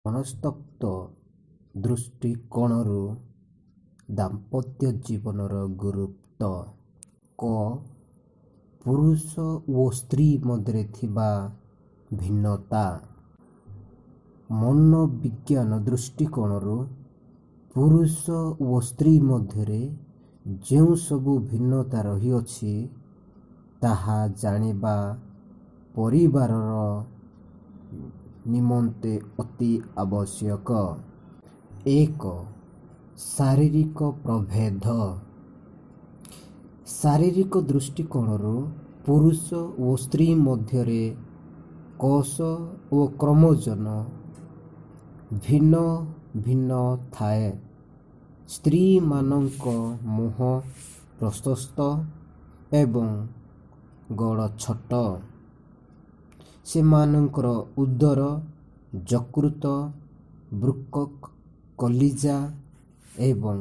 ମନସ୍ତତ୍ତ୍ୱ ଦୃଷ୍ଟିକୋଣରୁ ଦାମ୍ପତ୍ୟ ଜୀବନର ଗୁରୁତ୍ୱ। କ. ପୁରୁଷ ଓ ସ୍ତ୍ରୀ ମଧ୍ୟରେ ଥିବା ଭିନ୍ନତା। ମନୋବିଜ୍ଞାନ ଦୃଷ୍ଟିକୋଣରୁ ପୁରୁଷ ଓ ସ୍ତ୍ରୀ ମଧ୍ୟରେ ଯେଉଁସବୁ ଭିନ୍ନତା ରହିଅଛି, ତାହା ଜାଣିବା ପରିବାରର ନିମନ୍ତେ ଅତି ଆବଶ୍ୟକ। 1. ଶାରୀରିକ ପ୍ରଭେଦ। ଶାରୀରିକ ଦୃଷ୍ଟିକୋଣରୁ ପୁରୁଷ ଓ ସ୍ତ୍ରୀ ମଧ୍ୟରେ କୋଷ ଓ କ୍ରୋମୋଜୋମ ଭିନ୍ନ ଭିନ୍ନ ଥାଏ। ସ୍ତ୍ରୀମାନଙ୍କ ମୁହଁ ପ୍ରଶସ୍ତ ଏବଂ ଗୋଡ଼ ଛୋଟ। ସେମାନଙ୍କର ଉଦର, ଯକୃତ, ବୃକକ୍, କଲିଜା ଏବଂ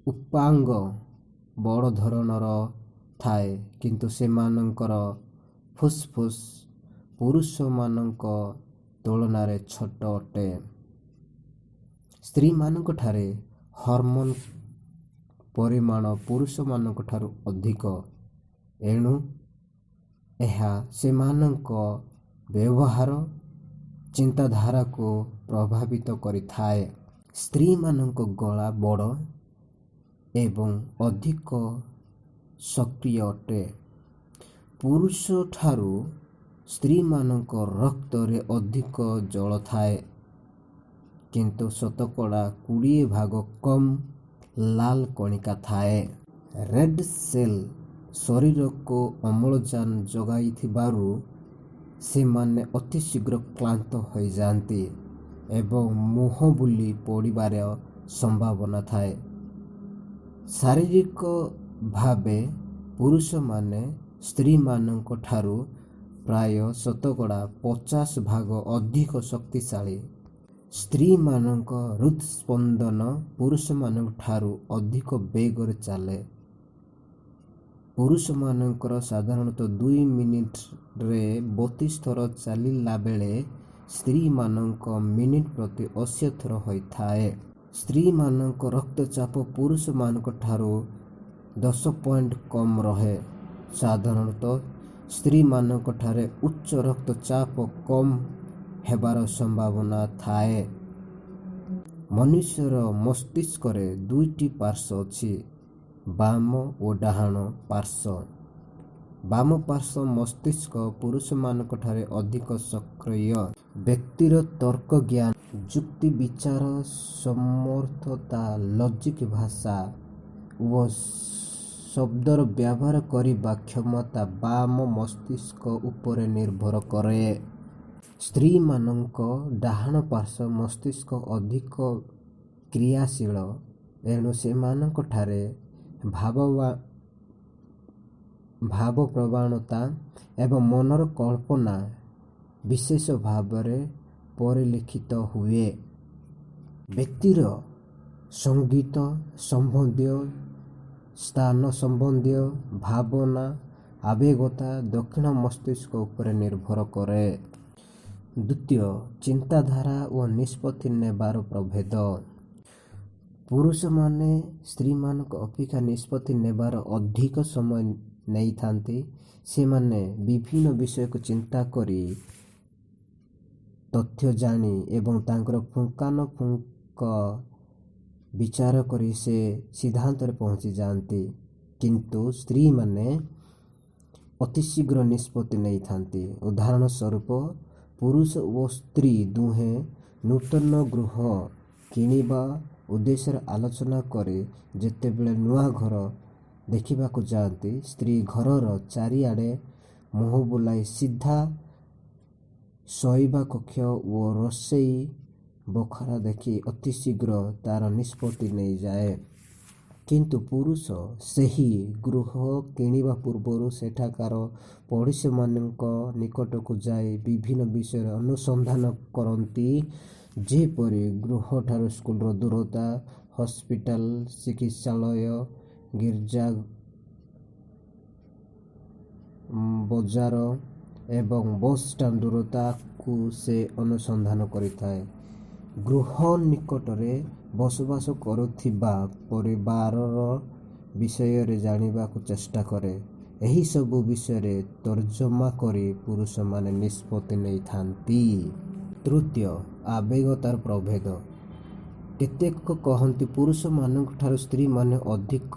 ଉପାଙ୍ଗ ବଡ଼ ଧରଣର ଥାଏ, କିନ୍ତୁ ସେମାନଙ୍କର ଫୁସ୍ଫୁସ୍ ପୁରୁଷମାନଙ୍କ ତୁଳନାରେ ଛୋଟ ଅଟେ। ସ୍ତ୍ରୀମାନଙ୍କଠାରେ ହର୍ମୋନ୍ ପରିମାଣ ପୁରୁଷମାନଙ୍କଠାରୁ ଅଧିକ, ଏଣୁ ଏହା ସେମାନଙ୍କ ବ୍ୟବହାର, ଚିନ୍ତାଧାରାକୁ ପ୍ରଭାବିତ କରିଥାଏ। ସ୍ତ୍ରୀମାନଙ୍କ ଗଳା ବଡ଼ ଏବଂ ଅଧିକ ସକ୍ରିୟ ଅଟେ। ପୁରୁଷଠାରୁ ସ୍ତ୍ରୀମାନଙ୍କ ରକ୍ତରେ ଅଧିକ ଜଳ ଥାଏ, କିନ୍ତୁ ଶତକଡ଼ା 20 ଭାଗ କମ୍ ଲାଲ କଣିକା ଥାଏ। ରେଡ୍ ସେଲ୍ ଶରୀରକୁ ଅମ୍ଳଜାନ ଯୋଗାଉଥିବାରୁ ସେମାନେ ଅତିଶୀଘ୍ର କ୍ଳାନ୍ତ ହୋଇଯାନ୍ତି ଏବଂ ମୁହଁ ବୁଲି ପଡ଼ିବାର ସମ୍ଭାବନା ଥାଏ। ଶାରୀରିକ ଭାବେ ପୁରୁଷମାନେ ସ୍ତ୍ରୀମାନଙ୍କଠାରୁ ପ୍ରାୟ ଶତକଡ଼ା 50 ଭାଗ ଅଧିକ ଶକ୍ତିଶାଳୀ। ସ୍ତ୍ରୀମାନଙ୍କ ହୃତ୍ସ୍ପନ୍ଦନ ପୁରୁଷମାନଙ୍କଠାରୁ ଅଧିକ ବେଗରେ ଚାଲେ। ପୁରୁଷମାନଙ୍କର ସାଧାରଣତଃ 2 ମିନିଟରେ 32 ଥର ଚାଲିଲାବେଳେ ସ୍ତ୍ରୀମାନଙ୍କ ମିନିଟ୍ ପ୍ରତି 80 ଥର ହୋଇଥାଏ। ସ୍ତ୍ରୀମାନଙ୍କ ରକ୍ତଚାପ ପୁରୁଷମାନଙ୍କଠାରୁ 10 ପଏଣ୍ଟ କମ୍ ରହେ। ସାଧାରଣତଃ ସ୍ତ୍ରୀମାନଙ୍କଠାରେ ଉଚ୍ଚ ରକ୍ତଚାପ କମ୍ ହେବାର ସମ୍ଭାବନା ଥାଏ। ମନୁଷ୍ୟର ମସ୍ତିଷ୍କରେ ଦୁଇଟି ପାର୍ଶ୍ୱ ଅଛି, ବାମ ଓ ଡାହାଣ ପାର୍ଶ୍ୱ। ବାମ ପାର୍ଶ୍ୱ ମସ୍ତିଷ୍କ ପୁରୁଷମାନଙ୍କଠାରେ ଅଧିକ ସକ୍ରିୟ। ବ୍ୟକ୍ତିର ତର୍କଜ୍ଞାନ, ଯୁକ୍ତିବିଚାର ସମର୍ଥତା, ଲଜିକ୍ ଭାଷା ଓ ଶବ୍ଦର ବ୍ୟବହାର କରିବା କ୍ଷମତା ବାମ ମସ୍ତିଷ୍କ ଉପରେ ନିର୍ଭର କରେ। ସ୍ତ୍ରୀମାନଙ୍କ ଡାହାଣ ପାର୍ଶ୍ୱ ମସ୍ତିଷ୍କ ଅଧିକ କ୍ରିୟାଶୀଳ, ଏଣୁ ସେମାନଙ୍କଠାରେ ଭାବପ୍ରବଣତା ଏବଂ ମନର କଳ୍ପନା ବିଶେଷ ଭାବରେ ପରିଲକ୍ଷିତ ହୁଏ। ବ୍ୟକ୍ତିର ସଙ୍ଗୀତ ସମ୍ବନ୍ଧୀୟ, ସ୍ଥାନ ସମ୍ବନ୍ଧୀୟ ଭାବନା, ଆବେଗତା ଦକ୍ଷିଣ ମସ୍ତିଷ୍କ ଉପରେ ନିର୍ଭର କରେ। ଦ୍ୱିତୀୟ, ଚିନ୍ତାଧାରା ଓ ନିଷ୍ପତ୍ତି ନେବାର ପ୍ରଭେଦ। ପୁରୁଷମାନେ ସ୍ତ୍ରୀମାନଙ୍କ ଅପେକ୍ଷା ନିଷ୍ପତ୍ତି ନେବାର ଅଧିକ ସମୟ ନେଇଥାନ୍ତି। ସେମାନେ ବିଭିନ୍ନ ବିଷୟକୁ ଚିନ୍ତା କରି, ତଥ୍ୟ ଜାଣି ଏବଂ ତାଙ୍କର ପୁଙ୍ଖାନୁପୁଙ୍ଖ ବିଚାର କରି ସେ ସିଦ୍ଧାନ୍ତରେ ପହଞ୍ଚିଯାଆନ୍ତି। କିନ୍ତୁ ସ୍ତ୍ରୀମାନେ ଅତିଶୀଘ୍ର ନିଷ୍ପତ୍ତି ନେଇଥାନ୍ତି। ଉଦାହରଣ ସ୍ୱରୂପ, ପୁରୁଷ ଓ ସ୍ତ୍ରୀ ଦୁହେଁ ନୂତନ ଗୃହ କିଣିବା ଉଦ୍ଦେଶ୍ୟରେ ଆଲୋଚନା କରି ଯେତେବେଳେ ନୂଆ ଘର ଦେଖିବାକୁ ଯାଆନ୍ତି, ସ୍ତ୍ରୀ ଘରର ଚାରିଆଡ଼େ ମୁହଁ ବୁଲାଇ ସିଧା ଶୋଇବା କକ୍ଷ ଓ ରୋଷେଇ ବଖରା ଦେଖି ଅତିଶୀଘ୍ର ତାର ନିଷ୍ପତ୍ତି ନେଇଯାଏ। କିନ୍ତୁ ପୁରୁଷ ସେହି ଗୃହ କିଣିବା ପୂର୍ବରୁ ସେଠାକାର ପଡ଼ୋଶୀମାନଙ୍କ ନିକଟକୁ ଯାଇ ବିଭିନ୍ନ ବିଷୟରେ ଅନୁସନ୍ଧାନ କରନ୍ତି, ଯେପରି ଗୃହଠାରୁ ସ୍କୁଲର ଦୂରତା, ହସ୍ପିଟାଲ, ଚିକିତ୍ସାଳୟ, ଗିର୍ଜା, ବଜାର ଏବଂ ବସ୍ଷ୍ଟାଣ୍ଡ ଦୂରତା, ସ୍ତ୍ରୀକୁ ସେ ଅନୁସନ୍ଧାନ କରିଥାଏ। ଗୃହ ନିକଟରେ ବସବାସ କରୁଥିବା ପରିବାରର ବିଷୟରେ ଜାଣିବାକୁ ଚେଷ୍ଟା କରେ। ଏହିସବୁ ବିଷୟରେ ତର୍ଜମା କରି ପୁରୁଷମାନେ ନିଷ୍ପତ୍ତି ନେଇଥାନ୍ତି। ତୃତୀୟ, ଆବେଗତାର ପ୍ରଭେଦ। କେତେକ କହନ୍ତି, ପୁରୁଷମାନଙ୍କଠାରୁ ସ୍ତ୍ରୀମାନେ ଅଧିକ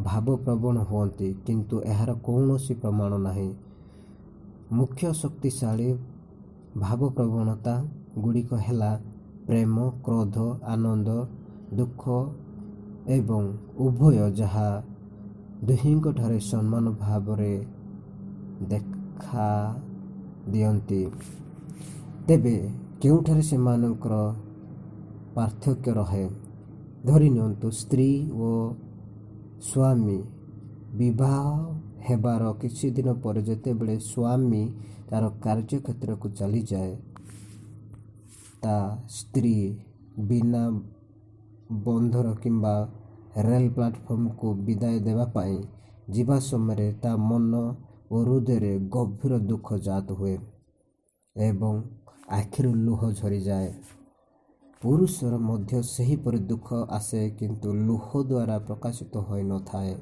ଭାବପ୍ରବଣ ହୁଅନ୍ତି, କିନ୍ତୁ ଏହାର କୌଣସି ପ୍ରମାଣ ନାହିଁ। ମୁଖ୍ୟ ଶକ୍ତିଶାଳୀ ଭାବପ୍ରବଣତା ଗୁଡ଼ିକ ହେଲା ପ୍ରେମ, କ୍ରୋଧ, ଆନନ୍ଦ, ଦୁଃଖ ଏବଂ ଉଭୟ, ଯାହା ଦୁହିଁଙ୍କଠାରେ ସମାନ ଭାବରେ ଦେଖା ଦିଅନ୍ତି। ତେବେ କେଉଁଠାରେ ସେମାନଙ୍କର ପାର୍ଥକ୍ୟ ରହେ? ଧରିନିଅନ୍ତୁ, ସ୍ତ୍ରୀ ଓ ସ୍ୱାମୀ ବିବାହ ହେବାର କିଛିଦିନ ପରେ ଯେତେବେଳେ ସ୍ୱାମୀ ତାର କାର୍ଯ୍ୟକ୍ଷେତ୍ରକୁ ଚାଲିଯାଏ, ତା ସ୍ତ୍ରୀ ବିନା ବନ୍ଦର କିମ୍ବା ରେଲ ପ୍ଲାଟଫର୍ମକୁ ବିଦାୟ ଦେବା ପାଇଁ ଯିବା ସମୟରେ ତା ମନ ଓ ହୃଦୟରେ ଗଭୀର ଦୁଃଖ ଜାତ ହୁଏ ଏବଂ ଆଖିରୁ ଲୁହ ଝରିଯାଏ। ପୁରୁଷର ମଧ୍ୟ ସେହିପରି ଦୁଃଖ ଆସେ, କିନ୍ତୁ ଲୁହ ଦ୍ୱାରା ପ୍ରକାଶିତ ହୋଇନଥାଏ।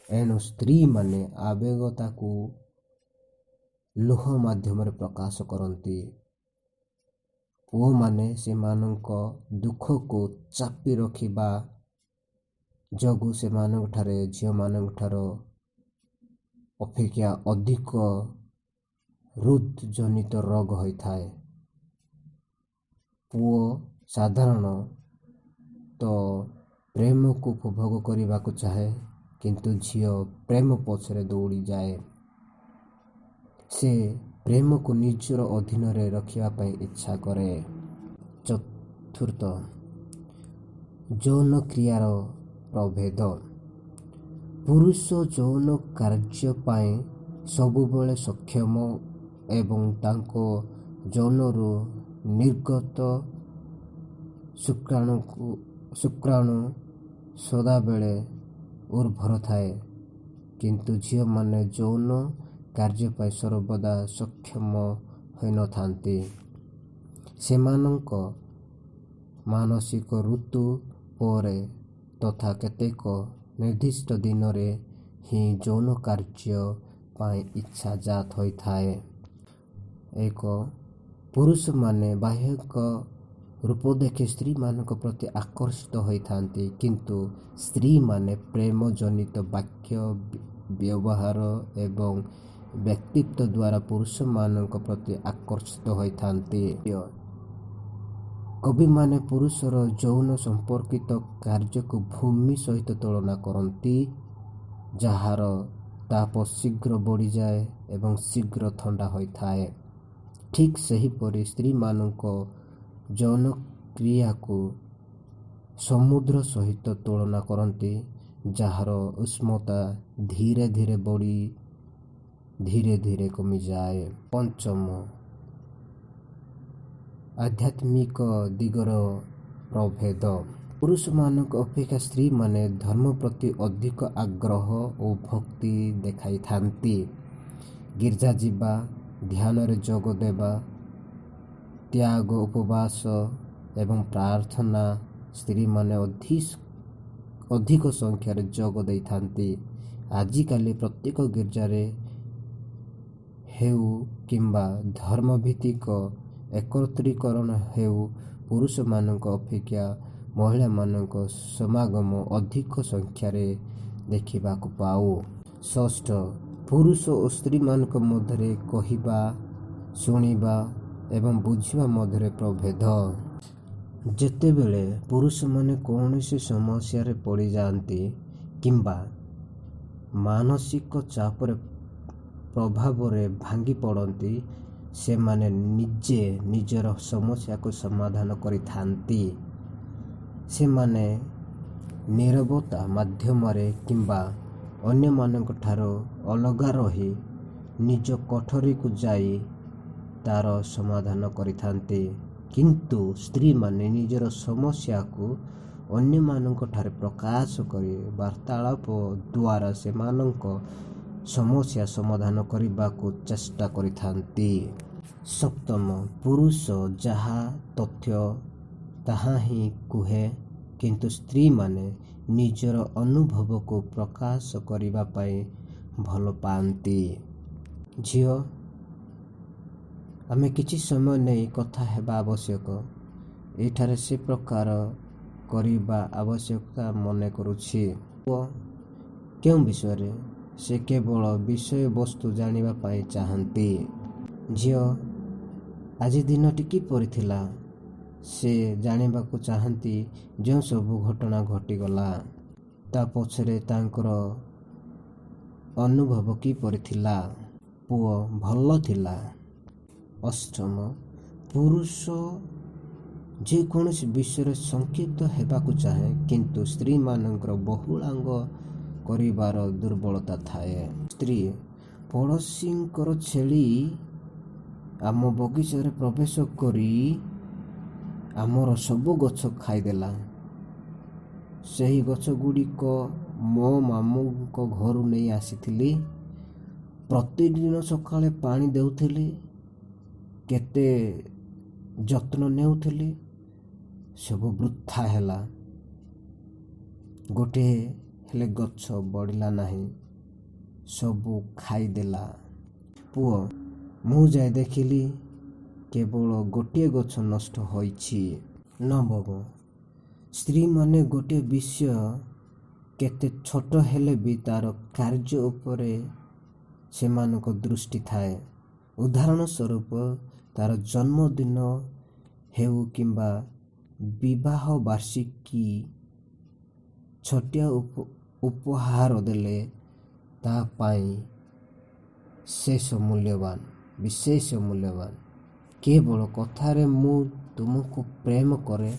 ଏଣୁ ସ୍ତ୍ରୀମାନେ ଆବେଗତାକୁ ଲୁହ ମାଧ୍ୟମରେ ପ୍ରକାଶ କରନ୍ତି। ପୁଅମାନେ ସେମାନଙ୍କ ଦୁଃଖକୁ ଚାପି ରଖିବା ଯୋଗୁଁ ସେମାନଙ୍କଠାରେ ଝିଅମାନଙ୍କଠାରୁ ଅପେକ୍ଷା ଅଧିକ ହୃଦ୍ ଜନିତ ରୋଗ ହୋଇଥାଏ। ପୁଅ ସାଧାରଣ ତ ପ୍ରେମକୁ ଉପଭୋଗ କରିବାକୁ ଚାହେଁ, କିନ୍ତୁ ଝିଅ ପ୍ରେମ ପଛରେ ଦୌଡ଼ିଯାଏ। ସେ ପ୍ରେମକୁ ନିଜର ଅଧୀନରେ ରଖିବା ପାଇଁ ଇଚ୍ଛା କରେ। ଚତୁର୍ଥ, ଯୌନ କ୍ରିୟାର ପ୍ରଭେଦ। ପୁରୁଷ ଯୌନ କାର୍ଯ୍ୟ ପାଇଁ ସବୁବେଳେ ସକ୍ଷମ ଏବଂ ତାଙ୍କ ଯୌନରୁ ନିର୍ଗତ ଶୁକ୍ରାଣୁ ସଦାବେଳେ ଉର୍ବର ଥାଏ, କିନ୍ତୁ ଝିଅମାନେ ଯୌନ କାର୍ଯ୍ୟ ପାଇଁ ସର୍ବଦା ସକ୍ଷମ ହୋଇନଥାନ୍ତି। ସେମାନଙ୍କ ମାସିକ ଋତୁ ପରେ ତଥା କେତେକ ନିର୍ଦ୍ଦିଷ୍ଟ ଦିନରେ ହିଁ ଯୌନ କାର୍ଯ୍ୟ ପାଇଁ ଇଚ୍ଛା ଜାତ ହୋଇଥାଏ। ଏକ, ପୁରୁଷମାନେ ବାହ୍ୟିକ ରୂପ ଦେଖି ସ୍ତ୍ରୀମାନଙ୍କ ପ୍ରତି ଆକର୍ଷିତ ହୋଇଥାନ୍ତି, କିନ୍ତୁ ସ୍ତ୍ରୀମାନେ ପ୍ରେମ ଜନିତ ବାକ୍ୟ, ବ୍ୟବହାର ଏବଂ ବ୍ୟକ୍ତିତ୍ୱ ଦ୍ୱାରା ପୁରୁଷମାନଙ୍କ ପ୍ରତି ଆକର୍ଷିତ ହୋଇଥାନ୍ତି। କବିମାନେ ପୁରୁଷର ଯୌନ ସମ୍ପର୍କିତ କାର୍ଯ୍ୟକୁ ଭୂମି ସହିତ ତୁଳନା କରନ୍ତି, ଯାହାର ତାପ ଶୀଘ୍ର ବଢ଼ିଯାଏ ଏବଂ ଶୀଘ୍ର ଥଣ୍ଡା ହୋଇଥାଏ। ଠିକ୍ ସେହିପରି ସ୍ତ୍ରୀମାନଙ୍କ ଯୌନ କ୍ରିୟାକୁ ସମୁଦ୍ର ସହିତ ତୁଳନା କରନ୍ତି, ଯାହାର ଉଷ୍ମତା ଧୀରେ ଧୀରେ ବଢ଼ି ଧୀରେ ଧୀରେ କମିଯାଏ। ପଞ୍ଚମ, ଆଧ୍ୟାତ୍ମିକ ଦିଗର ପ୍ରଭେଦ। ପୁରୁଷମାନଙ୍କ ଅପେକ୍ଷା ସ୍ତ୍ରୀମାନେ ଧର୍ମ ପ୍ରତି ଅଧିକ ଆଗ୍ରହ ଓ ଭକ୍ତି ଦେଖାଇଥାନ୍ତି। ଗିର୍ଜା ଯିବା, ଧ୍ୟାନରେ ଯୋଗ ଦେବା, ତ୍ୟାଗ, ଉପବାସ ଏବଂ ପ୍ରାର୍ଥନା ସ୍ତ୍ରୀମାନେ ଅଧିକ ସଂଖ୍ୟାରେ ଯୋଗ ଦେଇଥାନ୍ତି। ଆଜିକାଲି ପ୍ରତ୍ୟେକ ଗିର୍ଜାରେ ହେଉ କିମ୍ବା ଧର୍ମଭିତ୍ତିକ ଏକତ୍ରୀକରଣ ହେଉ, ପୁରୁଷମାନଙ୍କ ଅପେକ୍ଷା ମହିଳାମାନଙ୍କ ସମାଗମ ଅଧିକ ସଂଖ୍ୟାରେ ଦେଖିବାକୁ ପାଉ। ଷଷ୍ଠ, ପୁରୁଷ ଓ ସ୍ତ୍ରୀମାନଙ୍କ ମଧ୍ୟରେ କହିବା, ଶୁଣିବା ଏବଂ ବୁଝିବା ମଧ୍ୟରେ ପ୍ରଭେଦ। ଯେତେବେଳେ ପୁରୁଷମାନେ କୌଣସି ସମସ୍ୟାରେ ପଡ଼ିଯାଆନ୍ତି କିମ୍ବା ମାନସିକ ଚାପର ପ୍ରଭାବରେ ଭାଙ୍ଗି ପଡ଼ନ୍ତି, ସେମାନେ ନିଜେ ନିଜର ସମସ୍ୟାକୁ ସମାଧାନ କରିଥାନ୍ତି। ସେମାନେ ନୀରବତା ମାଧ୍ୟମରେ କିମ୍ବା ଅନ୍ୟମାନଙ୍କଠାରୁ ଅଲଗା ରହି ନିଜ କୋଠରୀକୁ ଯାଇ ତାର ସମାଧାନ କରିଥାନ୍ତି, କିନ୍ତୁ ସ୍ତ୍ରୀମାନେ ନିଜର ସମସ୍ୟାକୁ ଅନ୍ୟମାନଙ୍କଠାରେ ପ୍ରକାଶ କରି ବାର୍ତ୍ତାଳାପ ଦ୍ୱାରା ସେମାନଙ୍କ ସମସ୍ୟା ସମାଧାନ କରିବାକୁ ଚେଷ୍ଟା କରିଥାନ୍ତି। ସପ୍ତମ, ପୁରୁଷ ଯାହା ତଥ୍ୟ ତାହା ହିଁ କୁହେ, କିନ୍ତୁ ସ୍ତ୍ରୀମାନେ ନିଜର ଅନୁଭବକୁ ପ୍ରକାଶ କରିବା ପାଇଁ ଭଲ ପାଆନ୍ତି। ଝିଅ, ଆମେ କିଛି ସମୟ ନେଇ କଥା ହେବା ଆବଶ୍ୟକ। ଏଠାରେ ସେ ପ୍ରକାର କରିବା ଆବଶ୍ୟକତା ମନେ କରୁଛି। ପୁଅ, କେଉଁ ବିଷୟରେ? ସେ କେବଳ ବିଷୟବସ୍ତୁ ଜାଣିବା ପାଇଁ ଚାହାନ୍ତି। ଝିଅ, ଆଜି ଦିନଟି କିପରି ଥିଲା? ସେ ଜାଣିବାକୁ ଚାହାନ୍ତି ଯେଉଁ ସବୁ ଘଟଣା ଘଟିଗଲା, ତା ପଛରେ ତାଙ୍କର ଅନୁଭବ କିପରି ଥିଲା। ପୁଅ, ଭଲ ଥିଲା। ଅଷ୍ଟମ, ପୁରୁଷ ଯେକୌଣସି ବିଷୟରେ ସଂକ୍ଷିପ୍ତ ହେବାକୁ ଚାହେଁ, କିନ୍ତୁ ସ୍ତ୍ରୀମାନଙ୍କର ବହୁଳାଙ୍ଗ କରିବାର ଦୁର୍ବଳତା ଥାଏ। ସ୍ତ୍ରୀ, ପଡ଼ୋଶୀଙ୍କର ଛେଳି ଆମ ବଗିଚାରେ ପ୍ରବେଶ କରି ଆମର ସବୁ ଗଛ ଖାଇଦେଲା। ସେହି ଗଛଗୁଡ଼ିକ ମୋ ମାମୁଁଙ୍କ ଘରୁ ନେଇ ଆସିଥିଲି। ପ୍ରତିଦିନ ସକାଳେ ପାଣି ଦେଉଥିଲି, କେତେ ଯତ୍ନ ନେଉଥିଲି, ସବୁ ବୃଥା ହେଲା। ଗୋଟିଏ ହେଲେ ଗଛ ବଢ଼ିଲା ନାହିଁ, ସବୁ ଖାଇଦେଲା। ପୁଅ, ମୁଁ ଯାଇ ଦେଖିଲି, କେବଳ ଗୋଟିଏ ଗଛ ନଷ୍ଟ ହୋଇଛି। ନବମ, ସ୍ତ୍ରୀମାନେ ଗୋଟିଏ ବିଷୟ କେତେ ଛୋଟ ହେଲେ ବି ତାର କାର୍ଯ୍ୟ ଉପରେ ସେମାନଙ୍କ ଦୃଷ୍ଟି ଥାଏ। ଉଦାହରଣ ସ୍ୱରୂପ, ତାର ଜନ୍ମଦିନ ହେଉ କିମ୍ବା ବିବାହ ବାର୍ଷିକୀ, ଛୋଟିଆ ଉପହାର ଦେଲେ ତା ପାଇଁ ଶେଷ ମୂଲ୍ୟବାନ, ବିଶେଷ ମୂଲ୍ୟବାନ। କେବଳ କଥାରେ ମୁଁ ତୁମକୁ ପ୍ରେମ କରେ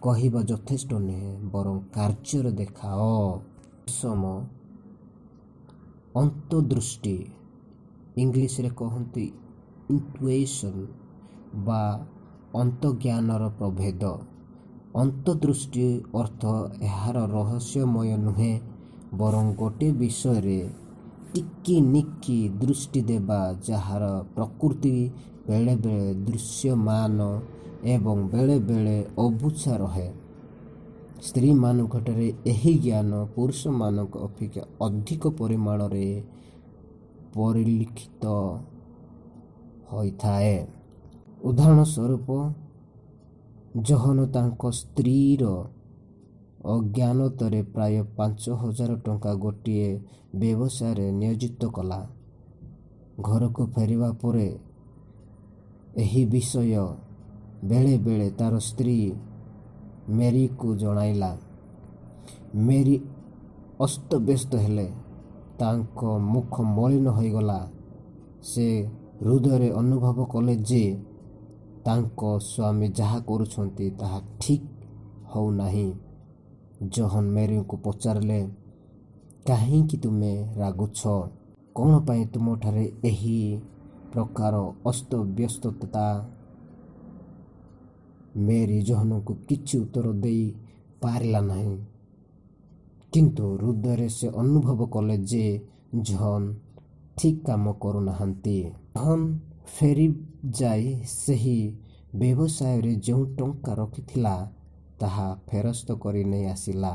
କହିବା ଯଥେଷ୍ଟ ନୁହେଁ, ବରଂ କାର୍ଯ୍ୟରେ ଦେଖାଅ। ଦଶମ, ଅନ୍ତର୍ଦୃଷ୍ଟି, ଇଂଲିଶରେ କହନ୍ତି ଇଣ୍ଟୁଏସନ୍ ବା ଅନ୍ତର୍ଜ୍ଞାନର ପ୍ରଭେଦ। ଅନ୍ତର୍ଦୃଷ୍ଟି ଅର୍ଥ ଏହାର ରହସ୍ୟମୟ ନୁହେଁ, ବରଂ ଗୋଟିଏ ବିଷୟରେ ଟିକିନିଖି ଦୃଷ୍ଟି ଦେବା, ଯାହାର ପ୍ରକୃତି ବେଳେବେଳେ ଦୃଶ୍ୟମାନ ଏବଂ ବେଳେବେଳେ ଅବୁଝା ରହେ। ସ୍ତ୍ରୀମାନଙ୍କଠାରେ ଏହି ଜ୍ଞାନ ପୁରୁଷମାନଙ୍କ ଅପେକ୍ଷା ଅଧିକ ପରିମାଣରେ ପରିଲକ୍ଷିତ ହୋଇଥାଏ। ଉଦାହରଣ ସ୍ୱରୂପ, ଜୋହନ ତାଙ୍କ ସ୍ତ୍ରୀର ଅଜ୍ଞାତରେ ପ୍ରାୟ 5000 ଟଙ୍କା ଗୋଟିଏ ବ୍ୟବସାୟରେ ନିୟୋଜିତ କଲା। ଘରକୁ ଫେରିବା ପରେ ଏହି ବିଷୟ ବେଳେବେଳେ ତାର ସ୍ତ୍ରୀ ମେରିକୁ ଜଣାଇଲା। ମେରି ଅସ୍ତବ୍ୟସ୍ତ ହେଲେ। ତାଙ୍କ ମୁଖ ମଳିନ ହୋଇଗଲା। ସେ ହୃଦୟରେ ଅନୁଭବ କଲେ ଯେ ତାଙ୍କ ସ୍ୱାମୀ ଯାହା କରୁଛନ୍ତି ତାହା ଠିକ୍ ହେଉନାହିଁ। ଜୋହନ ମେରିଙ୍କୁ ପଚାରିଲେ, କାହିଁକି ତୁମେ ରାଗୁଛ? କ'ଣ ପାଇଁ ତୁମଠାରେ ଏହି ପ୍ରକାର ଅସ୍ତବ୍ୟସ୍ତତା? ମେରି ଜୋହନଙ୍କୁ କିଛି ଉତ୍ତର ଦେଇ ପାରିଲା ନାହିଁ, କିନ୍ତୁ ହୃଦୟରେ ସେ ଅନୁଭବ କଲେ ଯେ ଜୋହନ ଠିକ୍ କାମ କରୁନାହାନ୍ତି। ଜୋହନ ଫେରିଯାଇ ସେହି ବ୍ୟବସାୟରେ ଯେଉଁ ଟଙ୍କା ରଖିଥିଲା, ତାହା ଫେରସ୍ତ କରି ନେଇ ଆସିଲା।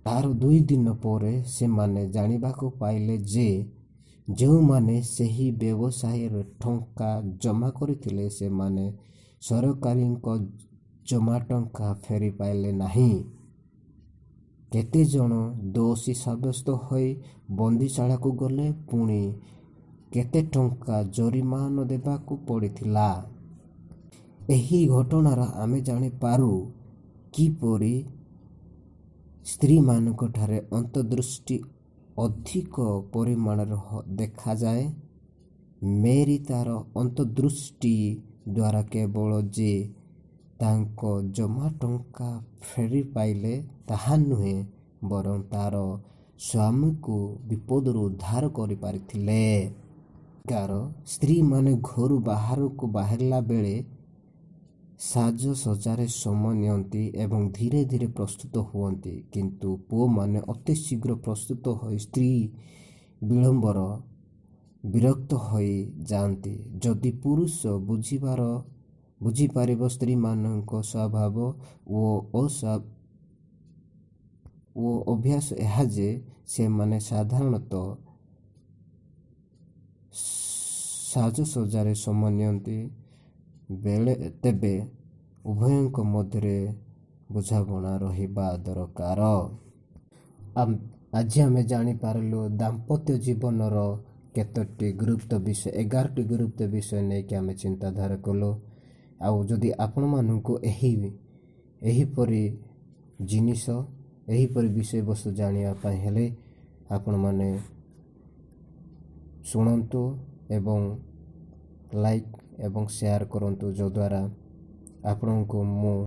ତାର 2 ଦିନ ପରେ ସେମାନେ ଜାଣିବାକୁ ପାଇଲେ ଯେ ଯେଉଁମାନେ ସେହି ବ୍ୟବସାୟରେ ଟଙ୍କା ଜମା କରିଥିଲେ, ସେମାନେ ସରକାରୀଙ୍କ ଜମା ଟଙ୍କା ଫେରି ପାଇଲେ ନାହିଁ। କେତେଜଣ ଦୋଷୀ ସାବ୍ୟସ୍ତ ହୋଇ ବନ୍ଦୀଶାଳାକୁ ଗଲେ, ପୁଣି କେତେ ଟଙ୍କା ଜରିମାନା ଦେବାକୁ ପଡ଼ିଥିଲା। ଏହି ଘଟଣାରୁ ଆମେ ଜାଣିପାରୁ କିପରି ସ୍ତ୍ରୀମାନଙ୍କଠାରେ ଅନ୍ତର୍ଦୃଷ୍ଟି ଅଧିକ ପରିମାଣରେ ଦେଖାଯାଏ। ମେରି ତାର ଅନ୍ତର୍ଦୃଷ୍ଟି ଦ୍ୱାରା କେବଳ ଯେ ତାଙ୍କ ଜମା ଟଙ୍କା ଫେରି ପାଇଲେ ତାହା ନୁହେଁ, ବରଂ ତାର ସ୍ୱାମୀକୁ ବିପଦରୁ ଉଦ୍ଧାର କରିପାରିଥିଲେ। 11, ସ୍ତ୍ରୀମାନେ ଘରୁ ବାହାରକୁ ବାହାରିଲା ବେଳେ ସାଜସଜ୍ଜାରେ ସମୟ ନିଅନ୍ତି ଏବଂ ଧୀରେ ଧୀରେ ପ୍ରସ୍ତୁତ ହୁଅନ୍ତି, କିନ୍ତୁ ପୁଅମାନେ ଅତି ଶୀଘ୍ର ପ୍ରସ୍ତୁତ ହୋଇ ସ୍ତ୍ରୀ ବିଳମ୍ବର ବିରକ୍ତ ହୋଇ ଯାଆନ୍ତି। ଯଦି ପୁରୁଷ ବୁଝିପାରିବ ସ୍ତ୍ରୀମାନଙ୍କ ସ୍ୱଭାବ ଓ ଅଭ୍ୟାସ ଏହା ଯେ ସେମାନେ ସାଧାରଣତଃ ସାଜସଜ୍ଜାରେ ସମୟ ନିଅନ୍ତି, ତେବେ ଉଭୟଙ୍କ ମଧ୍ୟରେ ବୁଝାମଣା ରହିବା ଦରକାର। ଆଜି ଆମେ ଜାଣିପାରିଲୁ ଦାମ୍ପତ୍ୟ ଜୀବନର କେତୋଟି ଗୁରୁତ୍ୱ ବିଷୟ। 11ଟି ଗୁରୁତ୍ୱ ବିଷୟ ନେଇକି ଆମେ ଚିନ୍ତାଧାରା କଲୁ। ଆଉ ଯଦି ଆପଣମାନଙ୍କୁ ଏହିପରି ଜିନିଷ, ଏହିପରି ବିଷୟବସ୍ତୁ ଜାଣିବା ପାଇଁ ହେଲେ ଆପଣମାନେ ଶୁଣନ୍ତୁ ଏବଂ ଲାଇକ୍ ଏବଂ ସେୟାର କରନ୍ତୁ, ଯଦ୍ୱାରା ଆପଣଙ୍କୁ ମୁଁ